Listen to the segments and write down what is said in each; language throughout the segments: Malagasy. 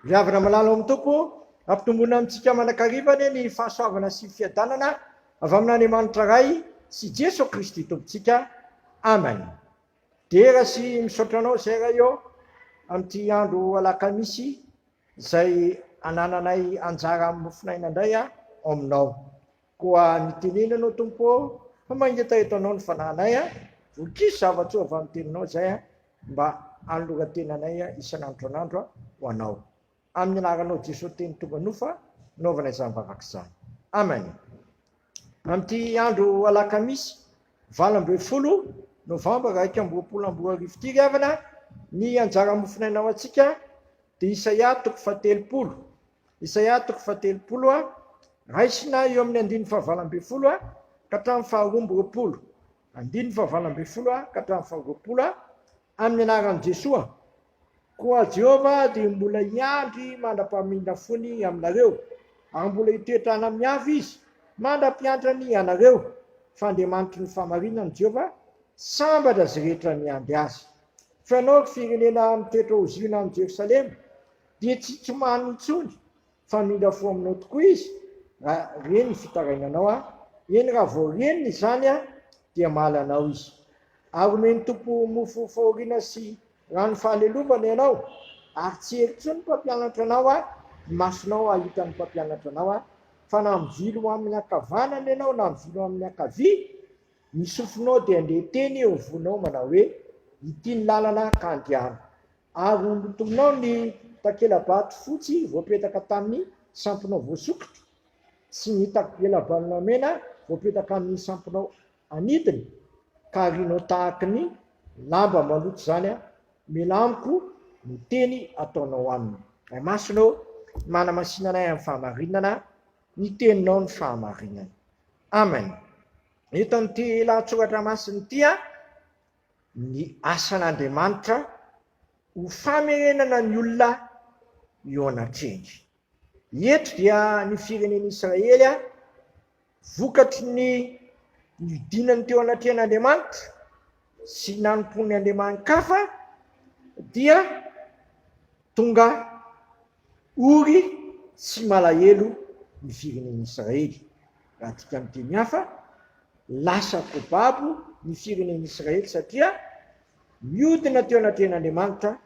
Ry havana malala ao amin'ny Tompo, ampitomboina amintsika mandrakariva anie ny fahasoavana sy fiadanana avy amin'Andriamanitra Ray sy Jeso Kristy Tompontsika. Amen. Dera sy misaotra Anao izay Ray ô, amin'ity andro alakamisy izay anananay anjara amin'ny mofon'aina indray ao Aminao. Koa mitenena Ianao Tompo ô, fa mangetaheta Anao ny fanahinay, vokiso zava-tsoa avy amin'ny Teninao izay mba hanoloran-tenanay isan'andro isan'andro ho Anao. Amin'ny anaranao Jesoa Teny tonga nofo naovana izany vavaka izany. Amen. Amin'ity andro alakamisy 18 novambra 2021 ity ry havana, ny anjara mofonaina ho antsika dia Isaia toko faha-30. Isaia toko faha-30 a, raisina eo amin'ny andininy faha-18 a ka hatramin'ny faha-22. Andininy faha-18 a ka hatramin'ny faha-20 a, amin'ny anaran'i Jesoa. Koa Jehovah dia mbola hiandry mandra-pamindra fony aminareo, ary mbola hitoetra any amin'ny avo Izy mandra-piantrany ianareo, fa Andriamanitry ny fahamarinana Jehovah, sambatra izay rehetra miandry Azy. Fa ianao, ry firenena mitoetra ao Ziona any Jerosalema, dia tsy hitomany intsony, fa hamindra fo aminao tokoa Izy, raha reny ny fitarainanao, eny, raha vao reniny izany, dia hamaly anao Izy. Ary homen'ny Tompo mofo fahoriana sy rano fahalelovana ianao, ary tsy hery intsony ny mpampianatra anao, ny masonao hahita ny mpampianatra anao, fa na mivily ho amin'ny ankavanana ianao na mivily ho amin'ny ankavia, ny sofinao dia handre teny eo ivohonao manao hoe, Ity ny lalana ka andehano. Ary ho lotoinao ny takela-bato fotsy voapetaka tamin'ny sampinao voasokitra, sy ny takela-balamena voapetaka amin'ny sampinao anidina, ka harianao tahaky ny lamba maloto izany, mila amiko no teny ataonao aminy. Ray Masina ô, manamasina anay amin'ny fahamarinana, ny teninao ny fahamarinana. Amen. Eto amin'ity lahatsoratra masina ity, ny asan'Andriamanitra ho famerenana ny olona eo anatrehiny. Eto dia ny firenen'Israely vokatry ny nidinany teo anatrehan'Andriamanitra sy nanompoany andriamani-kafa dia tonga ory sy malahelo ny firenen'Israely. Raha adika amin'ny teny hafa, lasa kobabo ny firenen'Israely satria niodina teo anatrehan'Andriamanitra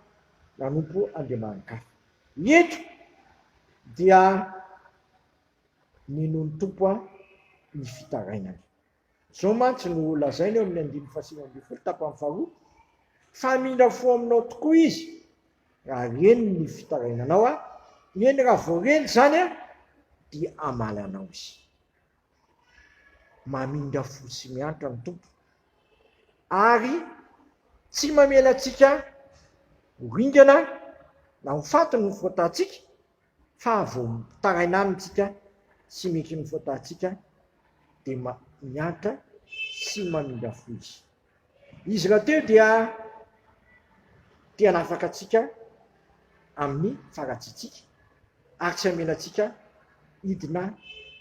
nanompo andriamani-kafa. Eto dia ninoan'ny Tompo ny fitarainany. Izao mantsy no lazainy eo amin'ny andininy faha-19 tapany faharoa, Fa hamindra fo aminao tokoa Izy, raha reny ny fitarainanao, eny, raha vao reny izany, dia hamaly anao Izy. Mamindra fo sy miantra ny Tompo, ary tsy mamela antsika ho ringana na ho faty ny fahotantsika, fa vao mitaraina aminy tsika sy miaiky ny fahotantsika dia miantra sy mamindra fo Izy. Izy rahateo dia te hanafaka antsika amin'ny faharatsiantsika ary tsy hamela antsika hidina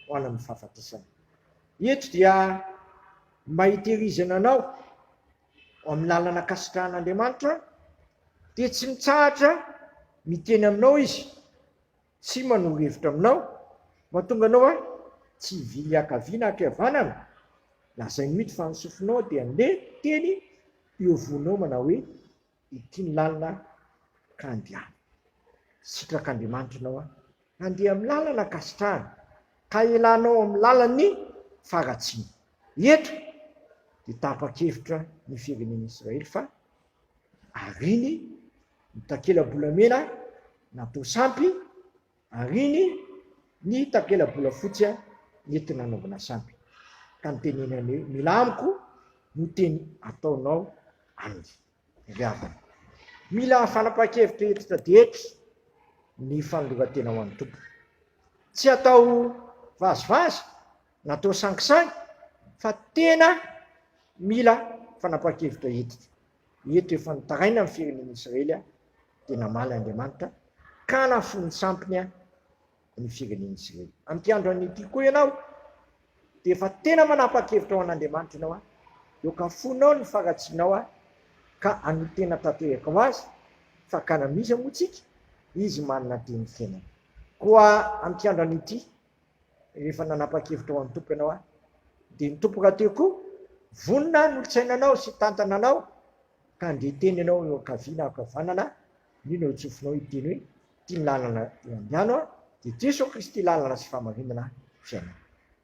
ho any amin'ny fahafatesana. Eto dia mba hitehirizana anao ao amin'ny lalana ankasitrahan'Andriamanitra dia tsy mitsahatra miteny aminao Izy, tsy manoro hevitra aminao, mahatonga anao aho tsy hivily ankavia na ankavanana, lazainy mihitsy fa ny sofinao dia ndeha teny eo voanao manao hoe ity ny lalana ka andehano. Sitrak'Andriamanitra ianao aho handeha amin'ny lalana ankasitrahany ka hialanao amin'ny lalan'ny faharatsiana. Eto dia tapa-kevitra ny firenen'Israely fa ariny ny takela-bolamena natao sampy, ariny ny takela-bolafotsy nentina nanaovana sampy. Ka nitenenany hoe, Mila amiko no teny ataonao aminy. Ry havana, mila fanapahan-kevitra hentitra dia hentitra ny fanoloran-tena ho an'ny Tompo. Tsy atao vazivazy na atao sangisangy fa tena mila fanapahan-kevitra hentitra. Eto efa nitaraina ny firenen'Israely dia namaly Andriamanitra ka nafoiny sampiny ny firenen'Israely. Amin'ity andro anio ity koa ianao dia efa tena manapa-kevitra ho an'Andriamanitra ianao an, eo ka fonao ny faharatsianao an, ka hanolo-tena tanteraka ho Azy, fakana amin'iza moa tsika? Izy manana teny fiainana. Koa amin'ity andro anio ity, rehefa nanapa-kevitra ho an'ny Tompo ianao, dia ny Tompo rahateo koa vonona hanolotsaina anao sy hitantana anao, ka handeha teny ianao eo ankavia na ankavanana, mino eo an-tsofinao hiteny hoe, Ity ny lalana eo andehano, dia Jesoa Kristy lalana sy fahamarinana fiainana.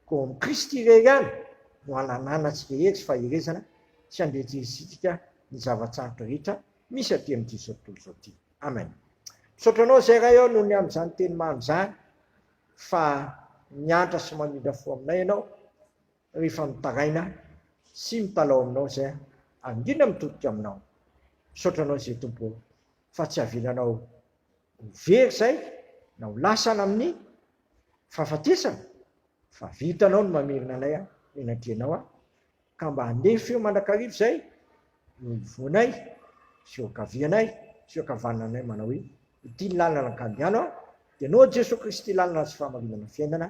Koa ao amin'i Kristy irery ihany no hanananantsika hery sy faherezana sy handrejesitsika ny zava-tsarotra rehetra misy aty amin'ity izao tontolo izao ity. Amen. Misaotra anao izay Ray ô noho ny amin'izany teny mamy izany fa miantra sy mamindra fo aminay ianao rehefa mitaraina sy mitalaho aminao izay ary indrindra mitodika aminao. Misaotra anao izay Tompo ô fa tsy avelanao ho very izay na ho lasana amin'ny fahafatesana fa vitanao ny mamerina anay eny an-trenao ka mba handeha feo mandrakariva izay eo ivoanay sy eo ankavianay sy eo ankavananay manao hoe, Ity ny lalana ankandihano aho, dia Ianao Jesoa Kristy lalana sy fahamarinana fiainana,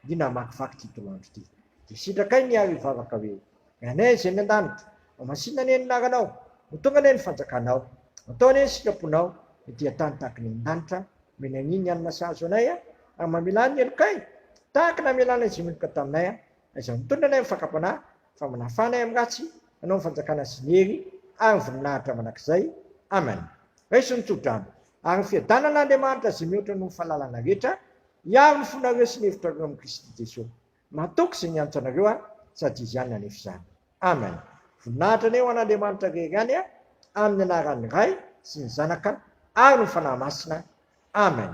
ny namakivaky ity toloandro ity. Dia sitrakay ny ary hivavaka hoe, Ry Anay izay any an-danitra, homasina anie ny anaranao, ho tonga anie ny fanjakanao, atao anie ny sitraponao ety an-tany tahaka ny any an-danitra, omena anie ny hanina sahaza anay, ary mamelà ny helokay, tahaka ny namelànay izay meloka taminay, Aiza mitondra anay amin'ny fakam-panahy, fa manafaha anay amin'ny ratsy, hanao ny fanjakana sy ny hery ary ny voninahitra mandrakizay. Amen. Raiso ny tso-drano, ary ny fiadanan'Andriamanitra izay mihoatra noho ny fahalalana rehetra, hiaro ny fonareo sy ny hevitrareo amin'i Kristy Jesoa. Matoky izay niantso anareo aho, sady Izy ihany hanefa izany. Amen. Voninahitra anie ho an'Andriamanitra irery ihany, amin'ny anaran'ny Ray sy ny Zanaka ary ny Fanahy Masina. Amen.